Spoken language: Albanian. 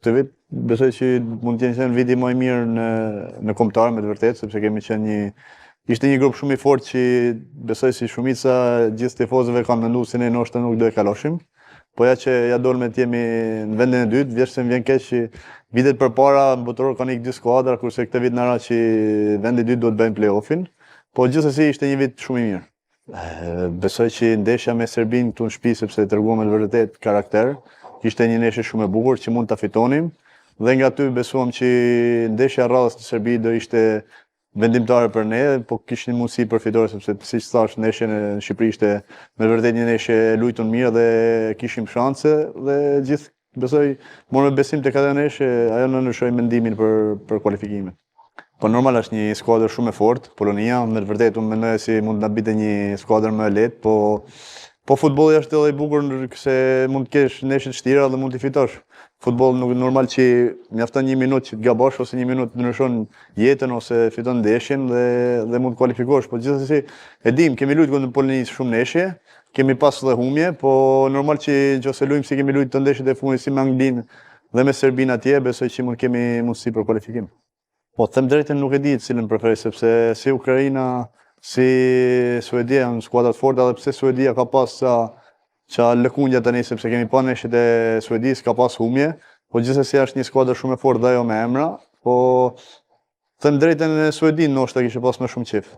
Këtë vit besoj që mund të jenë qenë viti më i mirë në në kombëtar me të vërtetë, sepse kemi qenë një ishte një grup shumë i fortë që besoj si shumica gjithë tifozëve kanë menduar se ne ndoshta nuk do e kaloshim. Po ja që ja dolëm të jemi në vendin e dytë, veç se më vjen keq që vitet përpara në botëror kanë ikë dy skuadra, kurse këtë vit na ra që vendi i dytë duhet të bëjmë play-offin. Po gjithsesi ishte një vit shumë i mirë. Besoj që ndeshja me Serbinë këtu në shtëpi sepse treguam me të vërtetë karakter, ishte një ndeshje shumë e bukur që mund ta fitonim dhe nga aty besuam që ndeshja e radhës në Serbi do ishte vendimtare për ne, po kishim mundësi për fitore sepse siç thash ndeshja në Shqipëri ishte me të vërtetë një ndeshje e luajtur mirë dhe kishim shanse dhe gjithë besoj morëm besim tek ajo ndeshje, ajo na ndryshoi mendimin për për kualifikimin. Po normal është një skuadër shumë e fortë, Polonia, me të vërtetë unë mendoj se mund të na binte një skuadër më e lehtë, po po futbolli është edhe i bukur se mund të kesh ndeshje të vështira dhe mund t'i fitosh. Futboll nuk normal që mjafton një minutë që të gabosh ose një minutë të ndryshon jetën ose fiton ndeshjen dhe dhe mund të kualifikohesh, po gjithsesi e dim, kemi luajtur kundër Polonisë shumë ndeshje, kemi pas edhe humbje, po normal që nëse luajmë si kemi luajtur të ndeshjet e fundit si me Anglinë dhe me Serbinë atje, besoj që mund kemi mundësi për kualifikim. Po them drejtën nuk e di cilën preferoj sepse si Ukraina, si Suedia janë skuadra të forta edhe pse Suedia ka pas ca ca lëkundja tani sepse kemi pa ndeshjet e Suedisë ka pas humbje, po gjithsesi është një skuadër shumë e fortë dhe ajo me emra, po them drejtën e Suedinë ndoshta kishe pas më shumë qejf.